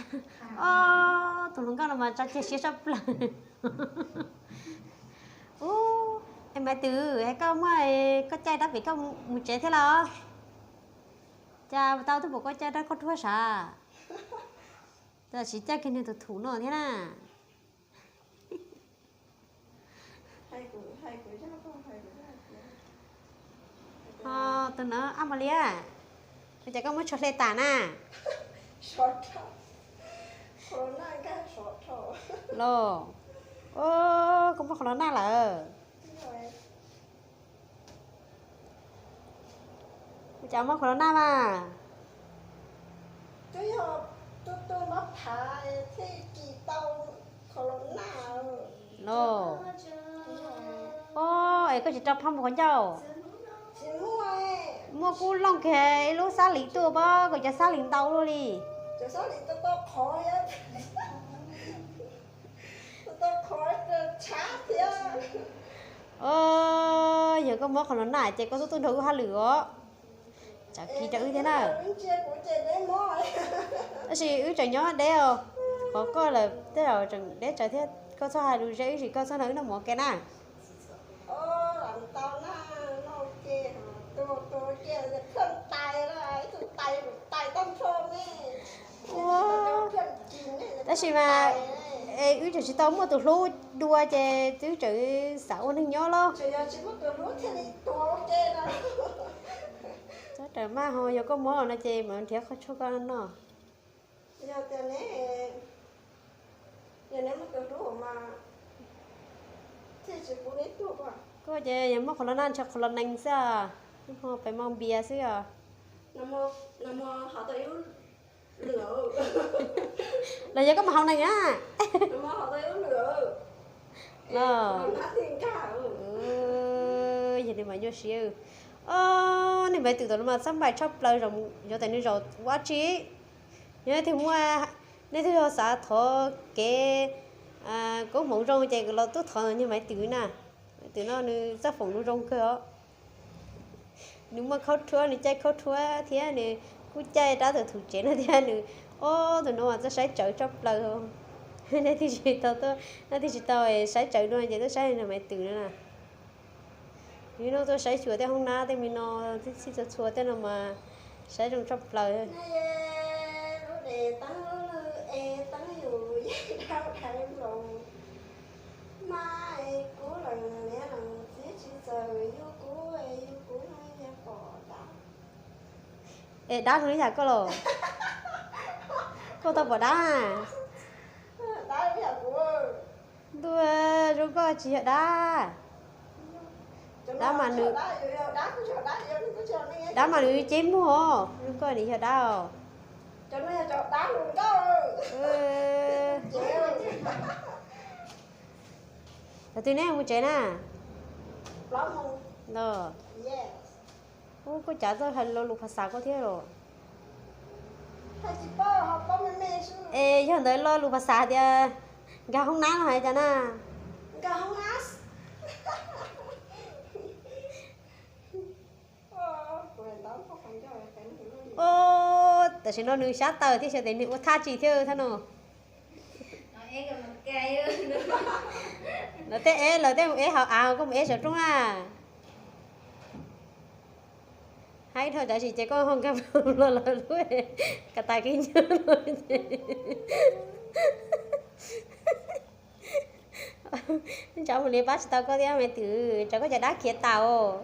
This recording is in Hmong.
Ob, tus hluas nkauj no mas tso ceg siab sab plaws. Ub, es Maiv Twm, es koj muaj, koj caij dab pem koj mus tsev thiab los? Cas tau twb pom koj caij dab khaub rhuab sav, tab sis caij kiag niag tus thum no thiab na. Ho tus no ab mos liab, ua cas koj muab tsho hle tas na? Los, koj muab qhov los naj lawm. Ua cas muab qhov los naj mas? Los, o, es koj tsis rau phaj mus qhov ncauj? Muaj kub looj kiag ib lub xab lis tuaj pob, koj cov xab lis ntau luaj li. O, yog koj muab qhov los naj ces koj xub tuaj nrog wb hauj lwm os. Tsam kis rau wb thiab na. Tab sis wb tseem nyob deb os, qhov koj lawm tej zaum tseem deb tsawv thiab, koj txhob hais lus ze wb, sim koj txhob nrog wb noj mov kiag na. Tab sis mas wb tseem tsis tau muaj tus hlub dua ces wb tseem xav ua neeg nyob los. Txhob raws maj ho, yog koj mob no ces mam nrhiav qhov tshuaj koj noj. Koj ces yog muab qhov los naj ntshe qhov los nees xwb, peb mo npias xwb os. Los yog koj mas haus nees na. Los, yog nws mas nyuaj siab. O, niag Maiv Twm tom no mas txhab npais tshaj plaws, yog tias nws zaum ua dab tsi, yog leej twg muaj, leej twg yog xav thov kev koob hmoov zoo ces los tuaj thov niag Maiv Twm na. Maiv Twm no nws txoj foom zoo kawg os. Nws muaj khaub rhuab, nws caij khaub rhuab thiab nws kuj caij dab tus thum tsev no thiab nws, o, tus no mas txawj saib tsawv tshaj plaws. Nej twb tsis tau, nej twb tsis tau saib tsawv dua ces tuaj saib niag Maiv Twm no na. Nws no tuaj saib xyuas tej hoob nab tej me no, tib txhij txhua txhua tej no mas saib zoo tshaj plaws. Es dab zoo li cas koj los? Koj tau pom dab? Ntuj, zoo koj tsis yog dab. Dab mas nws, dab mas nws ceb muag os, zoo koj nim yog dab os. Thaum twg neb mus tsev na? Los, ub, koj cav txawj hais lo lus phas xav koj thiab los. Es yog ntawd lo lus phas xav tias nkag hoob nab no hais cas na? Tam sim no nws xyab taws thiab xyov tias nws ua thaj tsi thiab thaj no. Lawv tej ev, lawv tej mus ev hauv av, koj mus ev saum rooj na. Hais dhau tsav sim ces koj ho nkag los lawv lub ka tais kev nyob no ces ntshav mus li pab tsis tau koj thiab Maiv Twm, tsam koj cov dab khiav tas os.